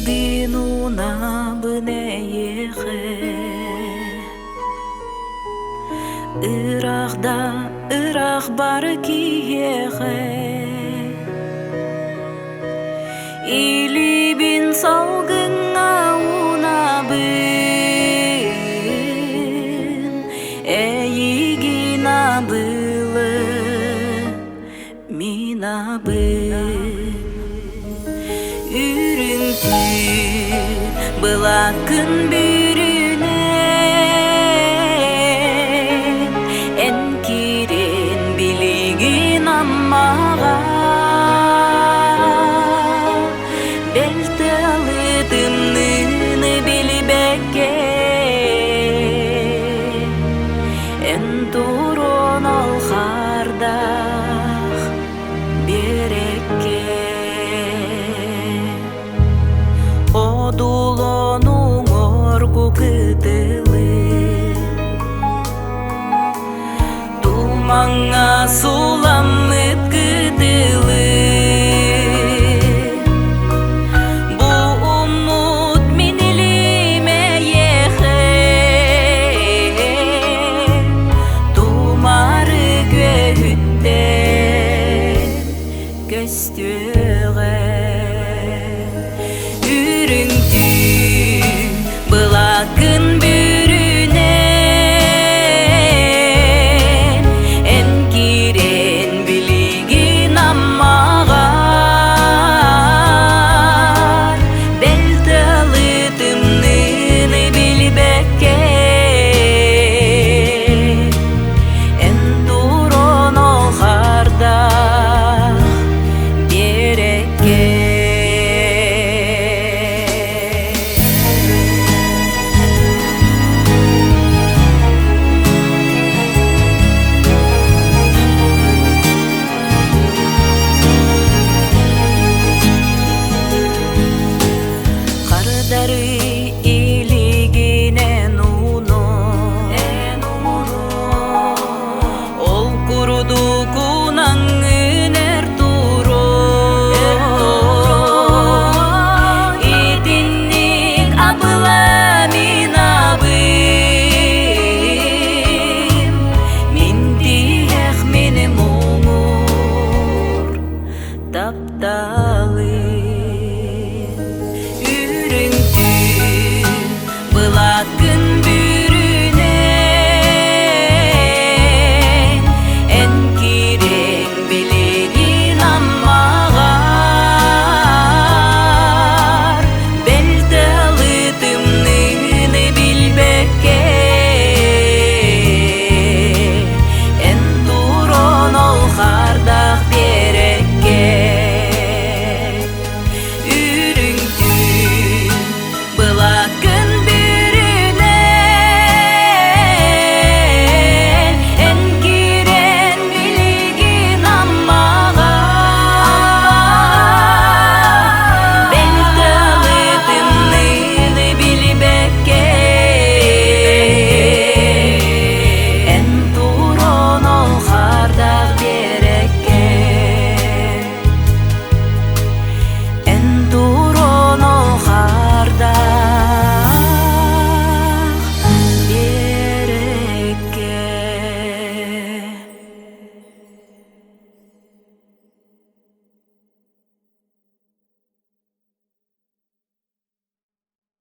Илиибин уунабын эйиэхэ, Ыраах да ыраах бары киһиэхэ. Илиибин салгыҥҥа уунабын, Эйигин абылы мин абын. Үрүҥ түүн былаккын бүрүнэн, Эн киирэн билигин Аммаҕа. Бэл тыалы тымныыны билбэккэ, Эн туран ол хаардах биэрэккэ. Одулонуҥ оргу кытылы, Тумаҥҥа суламмыт кытылы. Бу уммут мин илиим эйиэхэ, Тумары күөһүттэн көстүөҕэ. Үрүҥ